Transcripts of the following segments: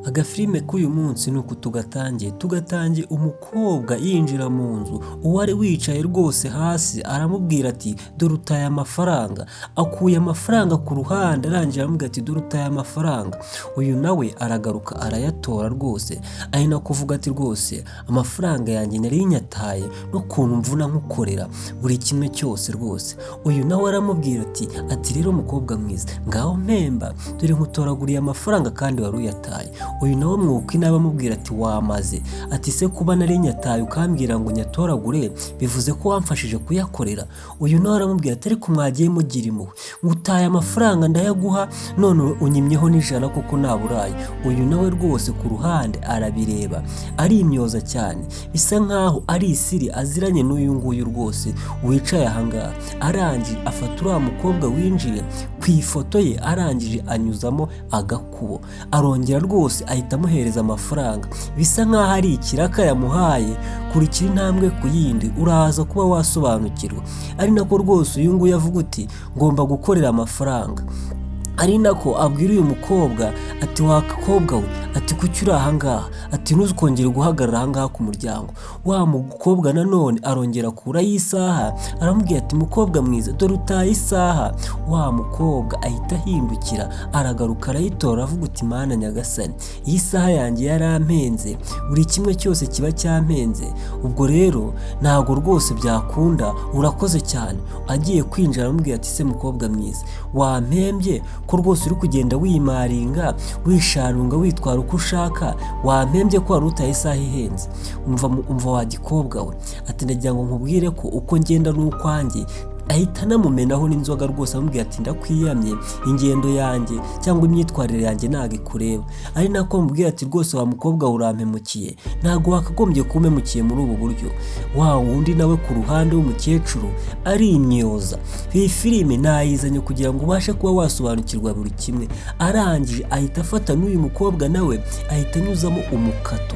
Agafilime k'uyu munsi ni uku tugatangiye. Tugatangiye umukobwa yinjira mu nzu, uwari wicaye rwose hasi aramubwira ati: "Dore utaye amafaranga." Akuye amafaranga ku ruhande, arangije aramubwira ati: "Dore utaye amafaranga." Uyu nawe aragaruka arayatora rwose, ari no kuvuga ati: "Rwose amafaranga yanjye nari nyataye n'ukuntu mvuna nkukorera buri kimwe cyose rwose." Uyu nawe aramubwira ati: "Rero mukobwa mwiza, ngaho mpemba, dore nkutoraguriye amafaranga kandi wari uyataye." Uyu nawe mwuka inabi amubwira ati: "Wamaze." Ati: "Se kuba nari nyataye ukambwira ngo nyatoragure, bivuze ko wamfashije kuyakorera?" Uyu nawe aramubwira ati: "Ariko mwagiye mugira impuhwe, ngutaye amafaranga ndayaguha, none unyimyeho n'ijana kuko naburaye." Uyu nawe rwose ku ruhande arabireba arimyoza cyane, bisa nkaho ari isiri aziranye n'uyu nguyu rwose wicaye ahangaha. Arangije afata uriya mukobwa winjiye ku ifoto ye, arangije anyuzamo agakubo, arongera rwose ahita amuhereza amafaranga, bisa nkaho ari ikiraka yamuhaye. Kurikira intambwe ku yindi, uraza kuba wasobanukirwa. Ari nako rwose uyu nguyu avuga uti: "Ngomba gukorera amafaranga." Ari nako abwira uyu mukobwa ati: "Wa gakobwa we," ati, "kuki uri ahangaha?" Ati: "Ntuzongere guhagarara ahangaha ku muryango." Wa mukobwa nanone arongera akuraho isaha, aramubwira ati: "Mukobwa mwiza, dore utaye isaha." Wa mukobwa ahita ahindukira, aragaruka arayitora, avuga uti: "Mana nyagasani, iyi saha yanjye yarampenze, buri kimwe cyose kiba cyampenze, ubwo rero ntabwo rwose byakunda, urakoze cyane." Agiye kwinjira aramubwira ati: "Se mukobwa mwiza, wampembye ko rwose uri kugenda wimaringa, wisharunga, witwara uko ushaka? Wampembye ko wari utaye isaha ihenze?" "Umva, umva wa gikobwa we," ati, "ndagira ngo nkubwire ko uko ngenda n'ukwanjye." Ahita anamumenaho n'inzoga rwose, amubwira ati: "Ndakwiyamye, ingendo yanjye cyangwa imyitwarire yanjye ntabwo ikureba." Ari nako amubwira ati: "Rwose wa mukobwa we, urampemukiye, ntabwo wakagombye kuba umpemukiye muri ubu buryo." Wa wundi nawe ku ruhande w'umukecuru arimyoza. Iyi filime nayizanye kugira ngo ubashe kuba wasobanukirwa buri kimwe. Arangije ahita afata n'uyu mukobwa, nawe ahita anyuzamo umukato,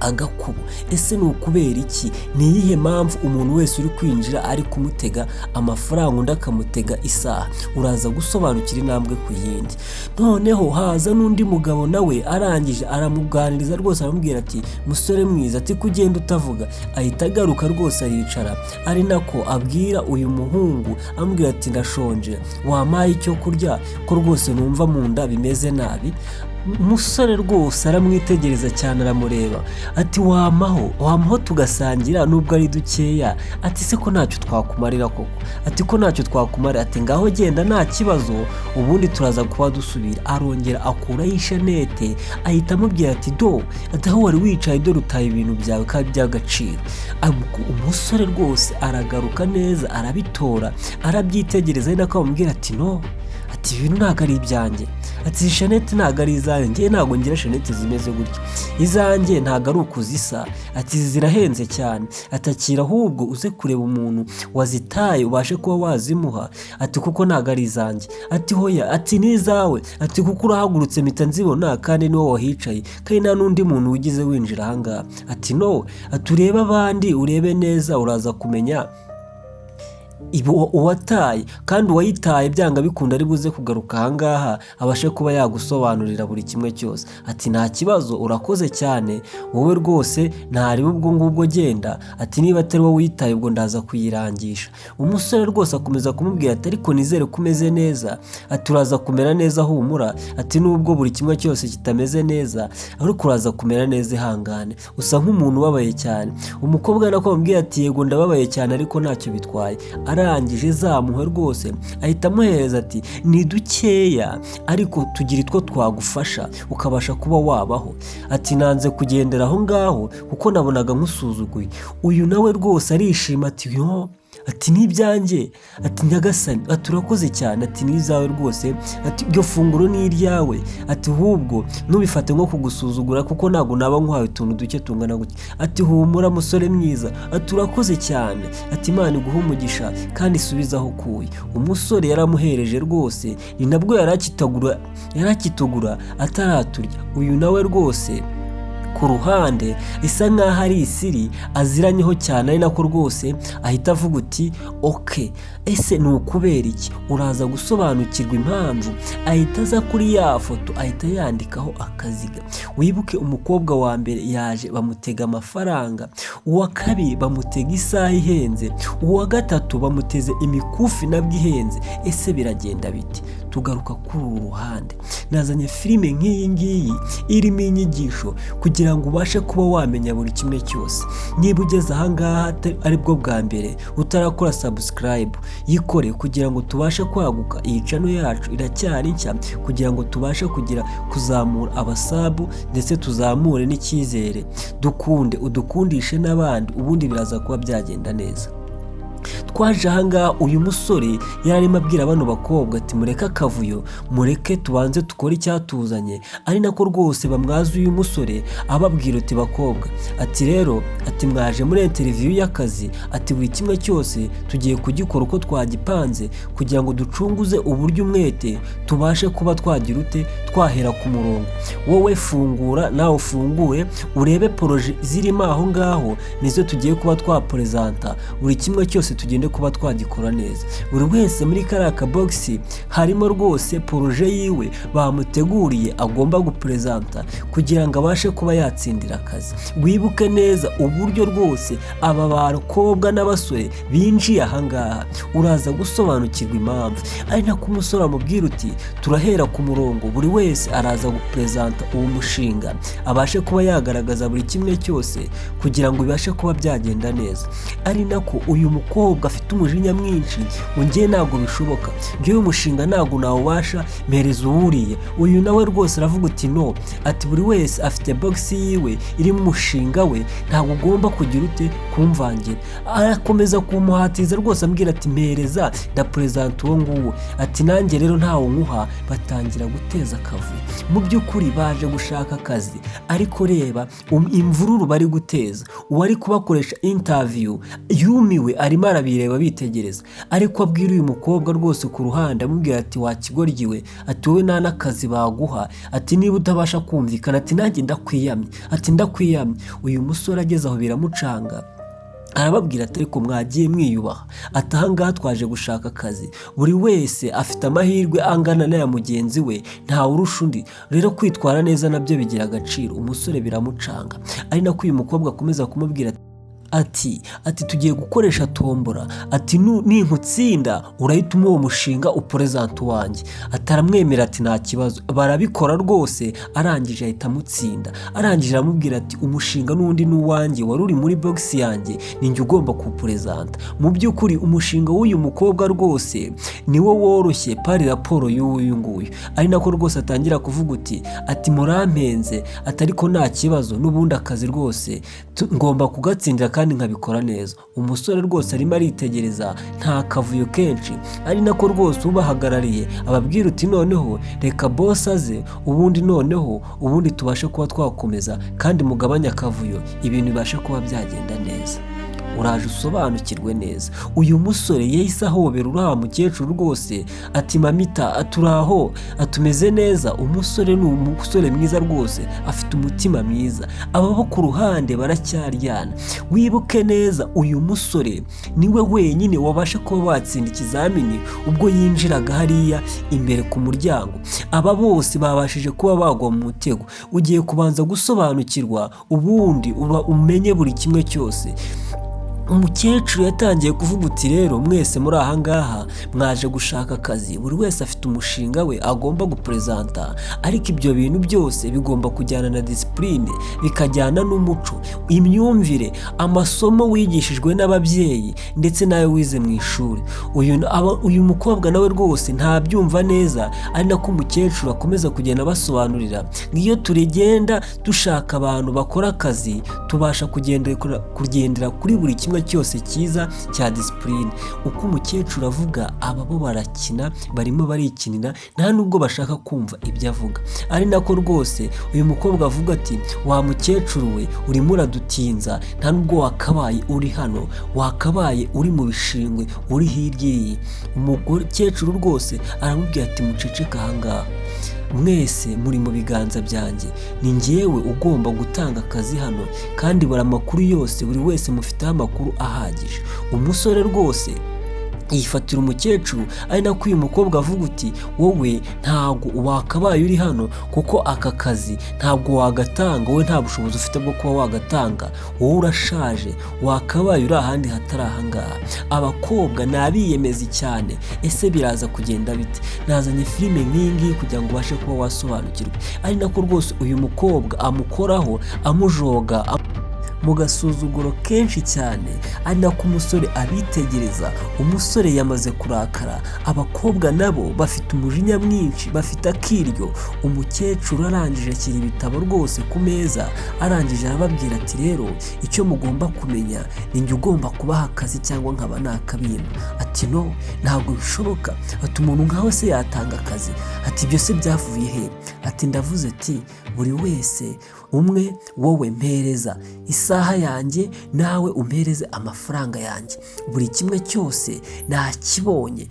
agakubo. Ese ni ukubera iki? Ni iyihe mpamvu umuntu wese uri kwinjira ari kumutega amafaranga, undi akamutega isaha? Uraza gusobanukira intambwe ku yindi. Noneho haza n'undi mugabo nawe, arangije aramuganiriza rwose, aramubwira ati: "Musore mwiza," ati, "kugenda utavuga?" Ahita agaruka rwose aricara, ari nako abwira uyu muhungu, amubwira ati: "Ndashonje, wampaye icyo kurya ko rwose numva mu nda bimeze nabi?" Umusore rwose aramwitegereza cyane, aramureba, ati: "Wamaho, wamaho tugasangira nubwo ari dukeya." Ati: "Se ko ntacyo twakumarira koko?" Ati: "Ko ntacyo twakumarira?" Ati: "Ngaho genda, nta kibazo, ubundi turaza kuba dusubira." Arongera akuraho ishanete, ahita amubwira ati: "Do," ati, "aho wari wicaye, dore utaye ibintu byawe kandi by'agaciro." Umusore rwose aragaruka neza, arabitora, arabyitegereza, ari nako amubwira ati: "No," ati, "ibintu ntabwo ari ibyanjye." Ati: "Izi shanete ntabwo ari izanjye, njyewe ntabwo ngira shanete zimeze gutya, izanjye ntabwo ari uku zisa." Ati: "Izi zirahenze cyane." Ati: "Akira ahubwo uze kureba umuntu wazitaye ubashe kuba wazimuha," ati, "kuko ntabwo ari izanjye." Ati: "Hoya," ati, "ni izawe," ati, "kuko urahagurutse mpita nzibona, kandi niwo wahicaye, kandi nta n'undi muntu wigize winjira ahangaha." Ati: "No," ati, "urebe abandi, urebe neza, uraza kumenya uwataye, kandi uwayitaye byanga bikunda ari buze kugaruka ahangaha abashe kuba yagusobanurira buri kimwe cyose." Ati: "Nta kibazo, urakoze cyane wowe rwose, ntariba ubwo ngubwo genda." Ati: "Niba atari wowe uyitaye, ubwo ndaza kuyirangisha." Umusore rwose akomeza kumubwira ati: "Ariko nizere ko umeze neza." Ati: "Uraza kumera neza, humura." Ati: "Nubwo buri kimwe cyose kitameze neza, ariko uraza kumera neza, ihangane, usa nk'umuntu ubabaye cyane." Umukobwa nako amubwira ati: "Yego, ndababaye cyane, ariko ntacyo bitwaye." Arangije zamuhe rwose ahita amuhereza, ati: "Ni dukeya, ariko tugira itwo twagufasha ukabasha kuba wabaho." Ati: "Nanze kugendera aho ngaho kuko nabonaga nkusuzuguye." Uyu nawe rwose arishima, ati: "Yo," ati, "n'ibyanjye," ati, "nyagasani," ati, "urakoze cyane." Ati: "N'izawe rwose," ati, "iryo funguro ni iryawe," ati, "ahubwo ntubifate nko kugusuzugura, kuko ntabwo naba nkuhaye utuntu duke tungana gutya." Ati: "Humura musore mwiza," ati, "urakoze cyane," ati, "Imana iguhe umugisha kandi isubize aho ukuye." Umusore yaramuhereje rwose, ni nabwo yari akitugura ataraturya. Uyu nawe rwose ku ruhande aramwitegereza, Ku ruhande risa nk'aho ari isiri aziranyeho cyane, ari nako rwose ahita avuga uti: "Okay, ese ni ukubera iki?" Uraza gusobanukirwa impamvu. Ahita aza kuri ya foto, ahita yandikaho akaziga. Wibuke, umukobwa wa mbere yaje bamutega amafaranga, uwa kabiri bamutega isaha ihenze, uwa gatatu bamuteze imikufi nabwo ihenze. Ese biragenda bite? Tugaruka kuri uru ruhande. Nazanye filime nk'iyi ngiyi irimo inyigisho kugira ngo ubashe kuba wamenya buri kimwe cyose. Niba ugeze ahangaha aribwo bwa mbere, utarakora subscribe, yikore kugira ngo tubashe kwaguka. Iyi channel yacu iracyari nshya, kugira ngo tubashe kugira kuzamura aba sub ndetse tuzamure n'icyizere. Dukunde, udukundishe n'abandi, ubundi biraza kuba byagenda neza. Twaje ahangaha, uyu musore yari arimo abwira bano bakobwa ati: "Mureke akavuyo, mureke tubanze dukore icyatuzanye." Ari nako rwose bamwaza uyu musore, ababwira uti: "Bakobwa," ati, "rero," ati, "mwaje muri interview y'akazi," ati, "buri kimwe cyose tugiye kugikora uko twagipanze kugira ngo ducunguze uburyo umwete, tubashe kuba twagira ute, twahera ku murongo. Wowe fungura, nawe ufungure, urebe projet zirimo aho ngaho, nizo tugiye kuba twapresenta, buri kimwe cyose tugende kuba twagikora neza." Buri wese muri kariya kabogisi harimo rwose projet yiwe bamuteguriye agomba gupresenta kugira ngo abashe kuba yatsindira akazi. Wibuke neza uburyo rwose aba bakobwa n'abasore binjiye ahangaha, uraza gusobanukirwa impamvu. Ari nako umusore amubwira uti: "Turahera ku murongo, buri wese araza gupresenta uwo mushinga, abashe kuba yagaragaza buri kimwe cyose kugira ngo bibashe kuba byagenda neza." Ari nako uyu mukobwa afite umujinya mwinshi ngo: "Njye ntabwo bishoboka, njyewe umushinga ntabwo nawubasha, mpereza uwuriye." Uyu nawe rwose aravuga uti: "No," ati, "buri wese afite bogisi yiwe irimo umushinga we, ntabwo ugomba kugira ute kumvangira." Arakomeza kumuhatiza rwose, ambwira ati: "Mpereza, ndapresenta uwo nguwo." Ati: "Nanjye rero ntawe nkuha." Batangira guteza akavuyo. Mu by'ukuri baje gushaka akazi, ariko reba imvururu bari guteza. Uwari kubakoresha interview yumiwe, arimo arabireba bitegereza, ariko abwira uyu mukobwa rwose ku ruhande, amubwira ati: "Wakigoryiwe," ati, "wowe nta n'akazi baguha," ati, "niba utabasha kumvikana," ati, "nanjye ndakwiyamye," ati, "ndakwiyamye." Uyu musore ageze aho biramucanga, arababwira ati: "Ariko mwagiye mwiyubaha," ati, "ahangaha twaje gushaka akazi, buri wese afite amahirwe angana n'aya mugenzi we, ntawe urusha undi. Rero kwitwara neza nabyo bigira agaciro." Umusore biramucanga, ari nako uyu mukobwa akomeza kumubwira ati: "Tugiye gukoresha tombora," ati, "ninkutsinda urahita umuha uwo mushinga upresenta uwanjye." Ataramwemera, ati: "Nta kibazo." Barabikora rwose, arangije ahita amutsinda. Arangije aramubwira ati: "Umushinga n'undi ni uwanjye, wari uri muri bogisi yanjye, ninjye ugomba kuwupresenta." Mu by'ukuri umushinga w'uyu mukobwa rwose niwo woroshye par rapport y'uyu nguyu. Ari nako rwose atangira kuvuga uti, ati: "Murampenze," ati, "ariko nta kibazo, n'ubundi akazi rwose ngomba kugatsindira kandi nkabikora neza." Umusore rwose arimo aritegereza, nta kavuyo kenshi. Ari nako rwose ubahagarariye ababwira uti: "Noneho reka boss aze, ubundi noneho ubundi tubashe kuba twakomeza, kandi mugabanye akavuyo, ibintu bibashe kuba byagenda neza." Uraje usobanukirwe neza. Uyu musore yahise ahobera uriya mukecuru rwose, ati: "Mamita," "turaho," atumeze neza. Umusore ni umusore mwiza rwose, afite umutima mwiza. Aba bo ku ruhande baracyaryana. Wibuke neza, uyu musore niwe wenyine wabasha kuba watsinda ikizamini ubwo yinjiraga hariya imbere ku muryango. Aba bose babashije kuba bagwa mu mutego. Ugiye kubanza gusobanukirwa, ubundi uba umenye buri kimwe cyose. Umukecuru yatangiye kuvuga uti: "Rero mwese muri aha ngaha mwaje gushaka akazi, buri wese afite umushinga we agomba gupresenta, ariko ibyo bintu byose bigomba kujyana na discipline, bikajyana n'umuco, imyumvire, amasomo wigishijwe n'ababyeyi ndetse n'ayo wize mu ishuri." Uyu mukobwa nawe rwose ntabyumva neza, ari nako umukecuru akomeza kugenda abasobanurira ngo iyo turigenda dushaka abantu bakora akazi, tubasha kugendera kuri buri kimwe cyose cyiza cya discipline. Uko umukecuru avuga, aba bo barakina, barimo barikinira, nta nubwo bashaka kumva ibyo avuga. Ari nako rwose uyu mukobwa avuga ati: "Wa mukecuru we, urimo uradutinza, nta nubwo wakabaye uri hano, wakabaye uri mu bishingwe, uri hirya iriya." Umukecuru rwose aramubwira ati: "Muceceke ahangaha." Mwese muri mu biganza byanjye, ni njyewe ugomba gutanga akazi hano, kandi buri amakuru yose, buri wese mufiteho amakuru ahagije. Umusore rwose yifatira umukecuru, ari nako uyu mukobwa avuga uti: "Wowe ntabwo wakabaye uri hano, kuko aka kazi ntabwo wagatanga, wowe nta bushobozi ufite bwo kuba wagatanga, wowe urashaje, wakabaye uri ahandi hatari ahangaha." Abakobwa ni abiyemezi cyane. Ese biraza kugenda bite? Nazanye filime nk'iyi ngiyi kugira ngo ubashe kuba wasobanukirwa. Ari nako rwose uyu mukobwa amukoraho, amujoga mu gasuzuguro kenshi cyane, ari nako umusore abitegereza. Umusore yamaze kurakara, abakobwa nabo bafite umujinya mwinshi, bafite akiryo. Umukecuru arangije ashyira ibitabo rwose ku meza, arangije arababwira ati: "Rero icyo mugomba kumenya, ni njye ugomba kubaha akazi cyangwa nkaba nakabima." Ati: "No, ntabwo bishoboka." Ati: "Umuntu nkawe se yatanga akazi?" Ati: "Ibyo se byavuye he?" Ati: "Ndavuze ati buri wese umwe, wowe mpereza isaha yanjye, nawe umpereze amafaranga yanjye. Buri kimwe cyose nakibonye.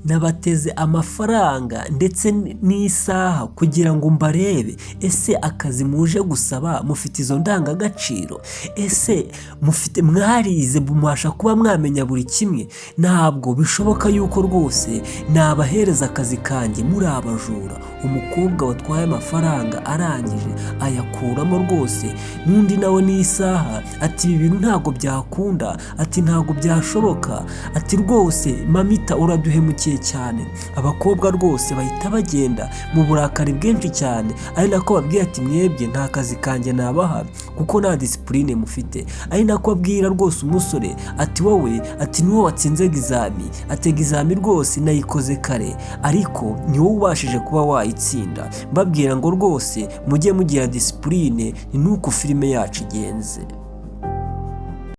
Nabateze amafaranga ndetse n'isaha kugira ngo mbarebe. Ese akazi muje gusaba, mufite izo ndangagaciro? Ese mufite, mwarize, mubasha kuba mwamenya buri kimwe? Ntabwo bishoboka yuko rwose nabahereza akazi kanjye muri abajura." Umukobwa watwaye amafaranga arangije ayakuramo rwose, n'undi nawe n'isaha. Ati: "Ibi bintu ntabwo byakunda." Ati: "Ntabwo byashoboka." Ati: "Rwose mamita, uraduhemukiye cyane." Abakobwa rwose bahita bagenda mu burakari bwinshi cyane, ari nako babwiye ati: "Mwebwe nta kazi kanjye nabaha kuko nta discipline mufite." Ari nako abwira rwose umusore ati: "Wowe," ati, "niwo watsinze exam." Ati: "Exam rwose nayikoze kare, ariko ni wowe ubashije kuba wayitsinda." Mbabwira ngo rwose mujye mugira discipline. Ni nuko filime yacu igenze.